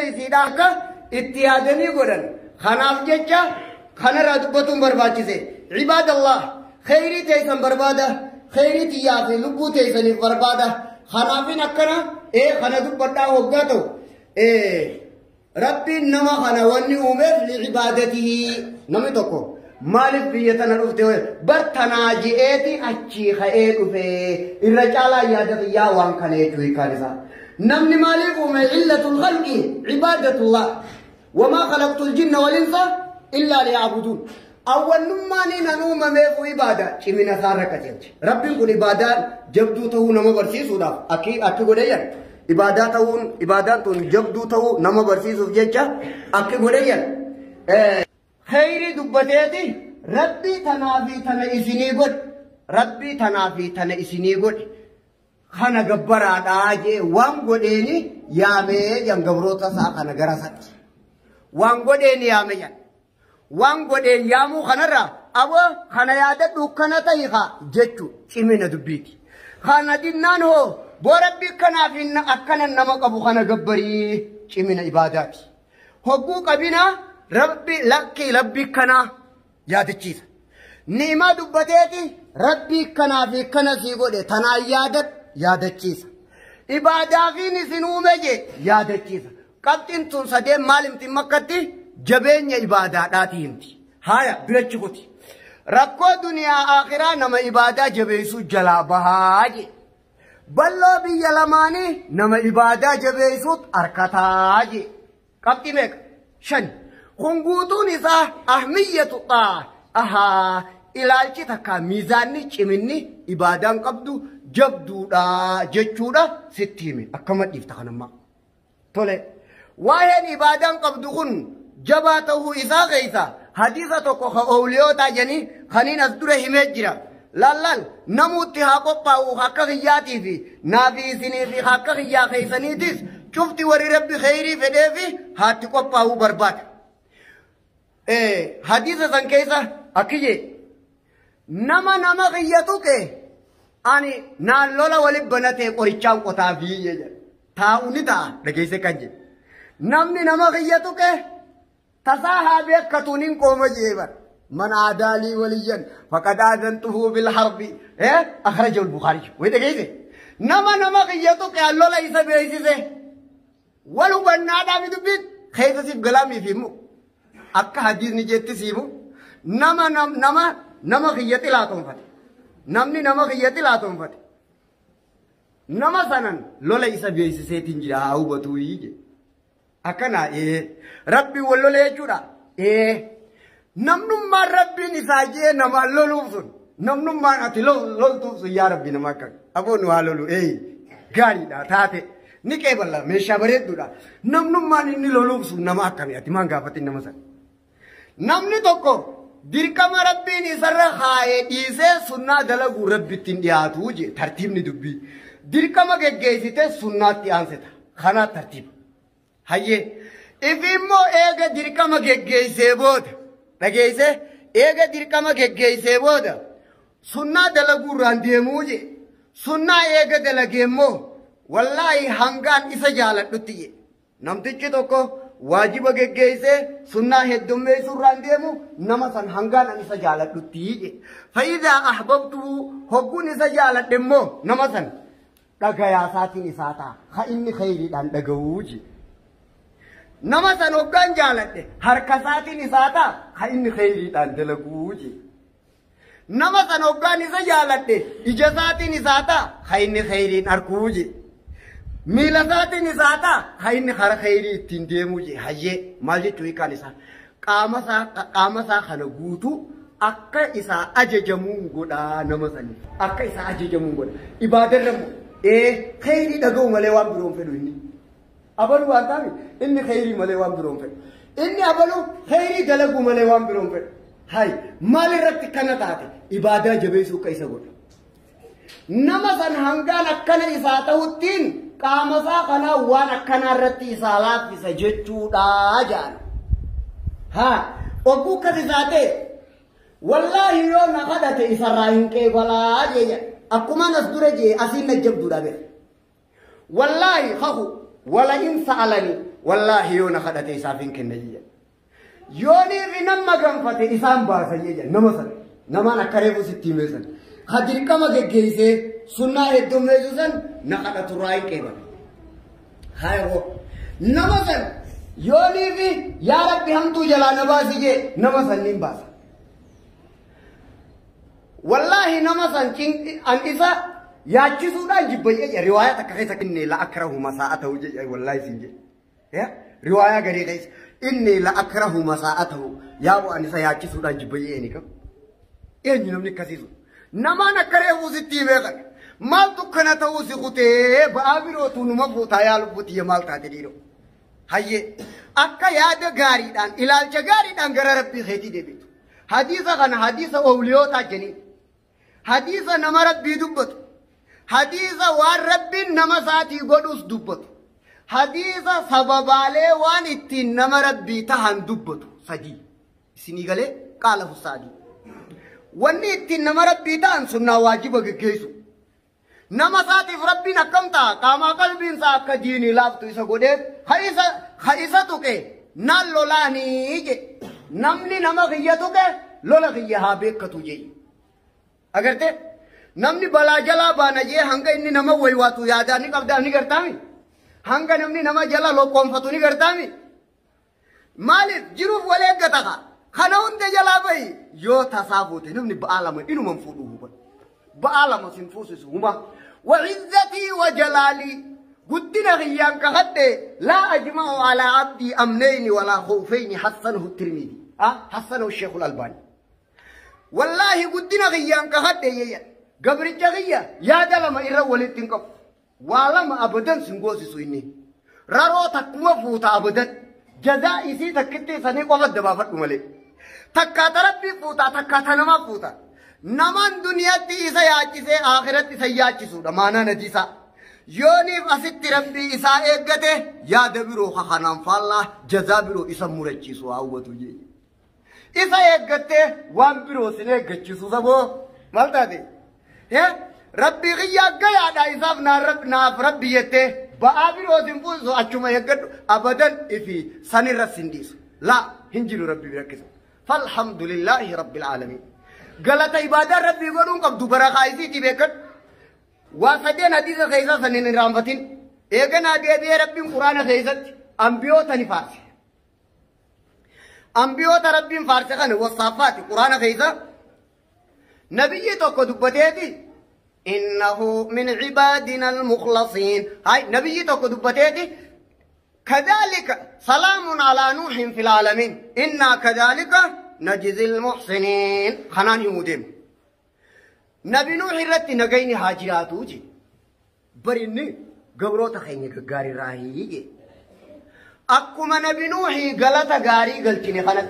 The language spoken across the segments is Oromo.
Isiidha akka itti yaadanii godhan. Kanaaf jecha kanarraa dubbatuun barbaachise. Cibaadallah, kheyrii teessan barbaada, kheyrii tiyyaa fi lubbuu teessaniif barbaada. Kanaafin akkana kana dubbadhaa waggaa ta'u. Rabbiin nama kana wanni uumeef li'ibaadatihi. Namni tokko maaliif biyya tana dhufte bar tanaa je'eeti achii ka'ee dhufe irra caalaa yaada xiyyaa waan kana jechuu hiikaan isaa. Namni maaliif uume? Cillatul khalqi cibaadatullah. Wamaa khalaqtul jinna wal insa illaa liya'buduun. Awwalummaan nan uumameef ibaada cimina isaarra qajeelche. Rabbiin kun ibaadaan jabduu ta'uu nama barsiisuudhaaf akki godheeyyan. Ibaadaa ta'uun ibaadaan tun jabduu ta'uu nama barsiisuuf jecha akki godheeyyan. Kheyrii dubbateeti rabbii tanaa fi tana isinii godhe. Rabbii tanaa fi tana isinii godhe. Kana gabbaraadhaa jee waan godheeni yaamee jan gabroota isaa kana gara isaatti. Waan godheeni yaame jan. Waan godheen yaamuu kanarraa aboo kana yaadadhu kana ta'i haa jechuu cimina dubbiiti. Kana dinnaan hoo boo rabbii kanaaf hin akkana nama qabu kana gabbarii cimina ibaadaati. Hogguu qabina rabbi lakkii rabbii kanaa yaadachiisa. Ni'imaa dubbateeti rabbii kanaa fi kana sii godhe tanaan yaadadhu yaadachiisa. Ibaadaafiin isin uume jee yaadachiisa. Qabxiin tun sadeen maal himti makkatti jabeenya ibaadaadhaati himti. Haaya birachi kuti. Rakkoo duniyaa akhiraa nama ibaadaa jabeessuu jalaa bahaa jee. Balloo biyya lamaanii nama ibaadaa jabeessuut harkataa jee. Qabxii meeqa? 5. Kun guutuun isaa ahmiyyatu xaa. Ahaa ilaalchi takka miizaanni ciminni ibaadaan qabdu jabduudha jechuudha sitti hime. Akkama dhiifta kanammaa. Tole. Waa'een ibaadaan qabdu kun jabaa ta'uu isaa keessa hadiisa tokko ka ooliyootaa jedhanii kaniin as dura himee jira. Laallaan namuutti haa qophaa'u akka kiyyaatii fi naafi isinii fi akka kiyyaa keessaniitis cufti warri rabbi kheyrii fedhee fi haatti qophaa'uu barbaada. Hadiisa san keessa akki jee nama kiyya tuqe ani naan lola waliin banatee qorichaan qotaa fi jedha. Taa'u ni ta'a dhageesse kan jedhe. Namni nama kiyya tuqe tasaa haa beekatuun hin qooma jee bara. من عادى لي وليا فقد آذنته بالحرب. أخرجه البخاري. وين نما نما قيتك يا الله ليس بيسيسه ولو بنادا في دبيت خيس سيف غلامي في مو أكا حديث نجيت سيمو نما نما نما قيتي لا تنفت نمني نما قيتي لا تنفت نما سنن لولا ليس بيسيسه تنجي أو بتويجي أكنا ربي ولو ليجورا Namnummaan rabbiin isaa jee namaan loluuf sun namnummaan ati loltuuf sun yaa rabbi nama akka aboo nu haa lolu gaariidha taate ni qeeballa meeshaa bareedduudha. Namnummaan inni loluuf sun nama akkamii ati maan gaafatin nama sana. Namni tokko dirqama rabbiin isarra haayee dhiisee sunnaa dalaguu rabbitti hin dhiyaatu jee tartiibni dubbii. Dirqama geggeessitee sunnaatti aansita. Kanaa tartiiba. Hayyee ifi immoo eega dirqama geggeessee booda. Dhageesse eega dirqama geggeessee booda sunnaa dalaguurraan deemuu je sunnaa eega dalagee immoo wallaahi hangaan isa jaaladhutti je namtichi tokko waajiba geggeessee sunnaa heddummeessuurraan deemu nama san hangaan an isa jaaladhutti je faayidaa ahbabtuu hogguun isa jaaladhe immoo nama san dhagayaasaatiin isaa ta'a ha inni kheyriidhaan dhaga'uu je. Nama san hoggaan jaaladhe harka isaatiin isaa ta'a ha inni kheyriidhaan dalaguu je. Nama san hoggaan isa jaaladhe ija isaatiin isaa ta'a ha inni kheyriin arguu je. Miila isaatiin isaa ta'a ha inni hara kheyrii ittiin deemuu je. Hayyee maal jechuu hiikaan isaa qaama isaa kana guutuu akka isaa ajajamuun godhaa nama saniif akka isaa ajajamuun godha. Ibaadarra immoo kheyrii dhaga'u malee waan biroon fedhu inni. Abaluu waan taane inni kheyrii malee waan biroon fedhu. Inni abaluu kheyrii dalaguu malee waan biroon fedhu. Hay maal irratti kana taate ibaadaa jabeessuu akka isa godha. Nama san hangaan akkana isaa ta'uttiin qaama isaa kanaa waan akkanaa irratti isaa laaffisa jechuudha jedhan. Haa ogguu akkas isaa ta'e wallaahi yoo na kadhate isarraa hin qeebalaa jee akkuma nas dura jee asiin na jabduudha beeka. Wallaahi hahu. ولئن سألني Wallaahi yoo na kadhate isaaf hin kenna jiyya. Yoonii fi nama ganfate isaan baasa jiyya nama sana. Namaan akka reefu sitti himee san. Ka dirqama geggeessee sunnaa heddummeessu san na kadhaturraa hin qeebale. Haa nama san yoonii fi yaa Rabbi hamtuu jalaa na baasi jee nama san niin baasa. Wallaahi nama san an isa yaachisuudhaan jibbayyee riwaayaa takka keessa inni la akrahu masaa'atahu jee wallaahi siin jee. Riwaayaa garii keessa inni la akrahu masaa'atahu yaa an isa yaachisuudhaan jibbayyee ni qabu. Eenyu namni akkasiisu? Namaan akka reefuu sitti himee kana. Maaltu kana ta'uu si kutee ba'aa birootu numa fuutaa yaa lubbutiyya maal taate dhiiroo? Hayyee akka yaada gaariidhaan ilaalcha gaariidhaan gara Rabbii keetii deebitu. Hadiisa kana hadiisa owliyootaa jeniin. Hadiisa nama Rabbii dubbatu. Hadiisa waan Rabbiin nama isaatii godhus dubbatu. Hadiisa sababaalee waan ittiin nama Rabbii tahan dubbatu sadii. Isinii galee qaala fussaadii. Wanni ittiin nama Rabbii ta'an sunnaa waajiba geggeessu. Nama isaatiif Rabbiin akkam ta'a? Qaamaa qalbiin isaa akka diinii laaftu isa godhee ha isa tuqe naan lolaanii je. Namni nama kiyya tuqe lola kiyya haa beekkatu je. Agartee? Namni balaa jalaa baana jee hanga inni nama waywaatu yaadaa ni qabdaa ni gartaami? Hanga namni nama jala loqoonfatu ni gartaami? Maaliif jiruuf wal eeggata kaa? Kana hunda jalaa bahi yoo tasaa fuute namni ba'aa lama inuman fuudhu hubadhu. Ba'aa lama sin fuusisu huma. Wa'izzatii wa jalaalii guddina kiyyaan kakadhe laa ajma'u alaa abdii amneyni walaa khawfeyni hassanahu Tirmidhi. Hassanahu Sheekhul Albaani. Wallaahi guddina kiyyaan kakadhe yeeyya. Gabricha kiyya yaada lama irra walitti hin qabu. Waa lama abadan sin goosisu inni. Raroo takkuma fuuta abadan. Jazaa isii takkitti sanii qofa dabaafadhu malee. Takkaata Rabbii fuuta takkaata namaa fuuta. Namaan duniyaatti isa yaachisee akhiratti isa yaachisuudha maanaan hadiisaa. Yooniif asitti Rabbii isaa eeggate yaada biroo kanaan faallaa jazaa biroo isa murachiisu hawwatu jee. Isa eeggattee waan biroo sin eeggachiisu saboo maal taate? Rabbii kiyyaa gayaadha isaaf naaf Rabbi jettee ba'aa biroo sin fuusisu achuma eeggadhu abadan ifi sanirra sin dhiisu. Laa hin jiru Rabbi bira keessa. Falhamdulillaahi Rabbil aalamiin. Galata ibaadaa Rabbii godhuun qabdu barakaa isiitii beekadhu. Waa sadeen hadiisa keessaa san hin irraanfatin. Eeganaa deebi'ee Rabbiin Quraana keessatti ambiyoota ni faarse. Ambiyoota Rabbiin faarse kana wasaaffaati Quraana keessa. Nabiyyi tokko dubbateeti. Innahu min cibaadina almukhlasiin. Hay nabiyyi tokko dubbateeti. كذلك سلام على نوح في العالمين إنا كذلك نجزي المحسنين. خنان يمودين نبي نوح رت نجيني هاجراتو جي بريني قبروتا خيني غاري راهي جي أكما نبي نوح غلطة غاري غلطيني خنت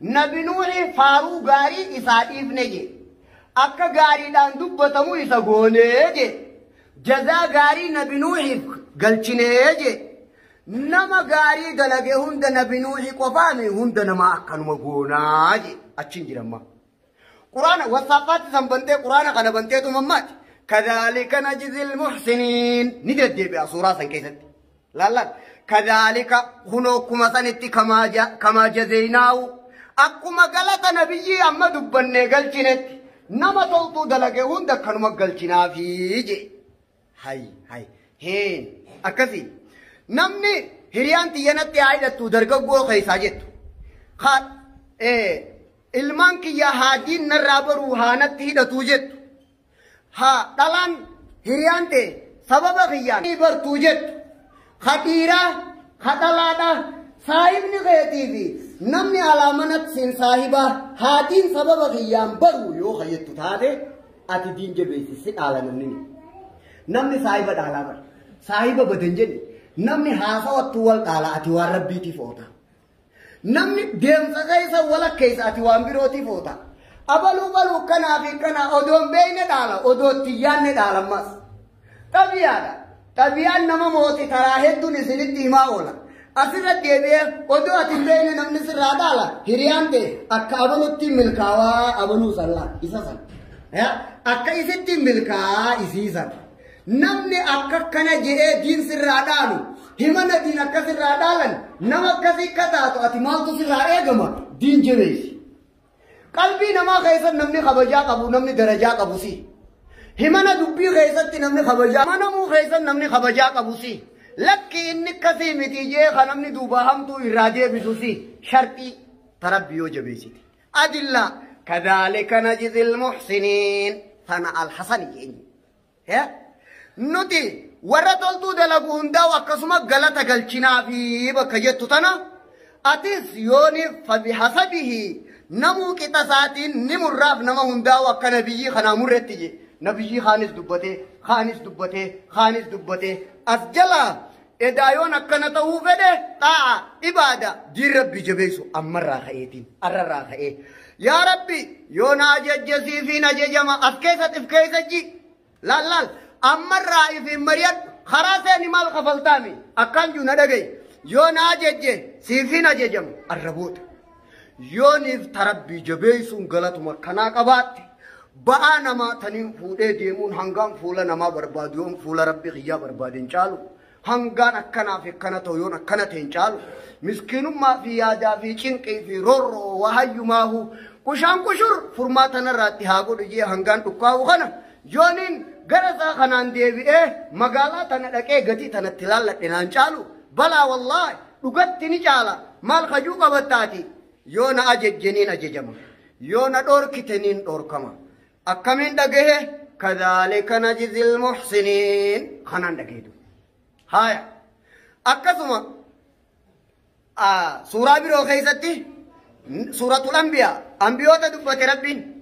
نبي نوح فارو غاري إسائف نجي أكا غاري دان دبتمو إسا غوني جي جزا غاري نبي نوح غلطيني جي nama gaarii dalage hunda nabi Nuuhi qofaami hunda nama akkanuma goonaa je achiin jiramma. Quraana wasaafaatti san bantee quraana kana banteetu mammaati. Kadhaalika najzil muhsiniin ni deddeebi'a suuraa san keessatti. Laallaan kadhaalika kunoo akkuma sanitti kamaa jazeynaawu akkuma galata nabiyyii amma dubbannee galchinetti nama toltuu dalage hunda akkanuma galchinaafii je. Hay hay heen akkasii. Namni hiriyaan xiyyanatti haa hidhattu dargaggoo keessaa jettu. Ilmaan kiyya haadiin narraa baruu haanatti hidhatu jettu. Haa dhalaan hiriyaan ta'e sababa kiyyaan bartuu jettu. Ha dhiiraa ha dhalaadhaa saahibni keetii fi namni alaa manatti siin saahibaa haadiin sababa kiyyaan baruu yoo kayyattu taate ati diin jabeessi si dhaala namni. Namni saahiba dhaalaa bara. Saahiba badan jenni. Namni haasawattu wal dhaala ati waan Rabbiitiif oota. Namni deemsa keessa wala keessa ati waan birootiif oota. Abaluu baluu kanaa fi kana odoon beeyne dhaala odoo xiyyaanne dhaala ammas. Xabiyaadha. Xabiyaan nama mooti taraa hedduun isinitti himaa oola. Asirra deebi'ee odoo ati hin beeyne namni sirraa dhaala hiriyaan ta'e akka abalutti milkaawaa abaluu sallaa isa san. Akka isitti milkaa'aa isii san. Namni akka kana jedhee diin sirraa dhaalu Himana diin akkasirraa dhaalan nama akkasii akka taatu ati maaltu sirraa eegama diin jabeessi. Qalbii namaa keessatti namni kabajaa qabu namni darajaa qabu si. Himana dubbii keessatti namni kabajaa manamuu keessatti namni kabajaa qabu si. Lakki inni akkasii miti jee kan namni duubaa hamtuu irraa deebisu si. Sharxii tarabbi yoo jabeessite. Adillaa kadhaalika najzil muhsiniin tana alhasani jeenye. Nuti warra toltuu dalagu hundaa'u akkasuma galata galchinaa fi bakka jettu tana atis yooni fabihasabihi namuu qixa isaatiin ni murraaf nama hundaa'u akka nabiyyii kanaa murretti je. Nabiyyii kaanis dubbatee kaanis dubbatee kaanis dubbatee as jalaa edaayoon akkana ta'uu fedhe xaa'a ibaada diin rabbi jabeessu ammarraa ka'eetiin arrarraa ka'ee. Yaa rabbi yoo na ajajjesiifiin ajajama as keessatti if keessa ji laal laal ammarraa ifiin mari'adhu karaa seeni maal kafaltaami akkaan jiru na dhagaye yoo na ajajje siifiin ajajama arraboota. Yooniif tarabbii jabeessuun galatuma kanaa qabaatte ba'aa namaa taniin fuudhee deemuun hangaan fuula namaa barbaadu yoon fuula rabbi kiyyaa barbaade hin caalu. Hangaan akkanaaf akkana ta'u yoon akkana ta'e hin caalu. Miskiinummaa fi yaadaa fi cinqii fi roorroo wahayyumaahu kushaan kushur furmaata narraatti haa godhu jee hangaan dhukkaa'u kana yooniin gara isaa kanaan deebi'ee magaalaa tana dhaqee gatii tanatti laalladhe naan caalu. Balaa wallaahi dhugatti ni caala maal kajuu qabattaati. Yoo na ajajjeniin ajajama yoo na dhorkiteniin dhorkama akkamiin dhagahe kadhaalika najzil muhsiniin kanaan dhagaheetu. Haaya akkasuma suuraa biroo keessatti suuratul anbiyaa ambiyoota dubbate rabbiin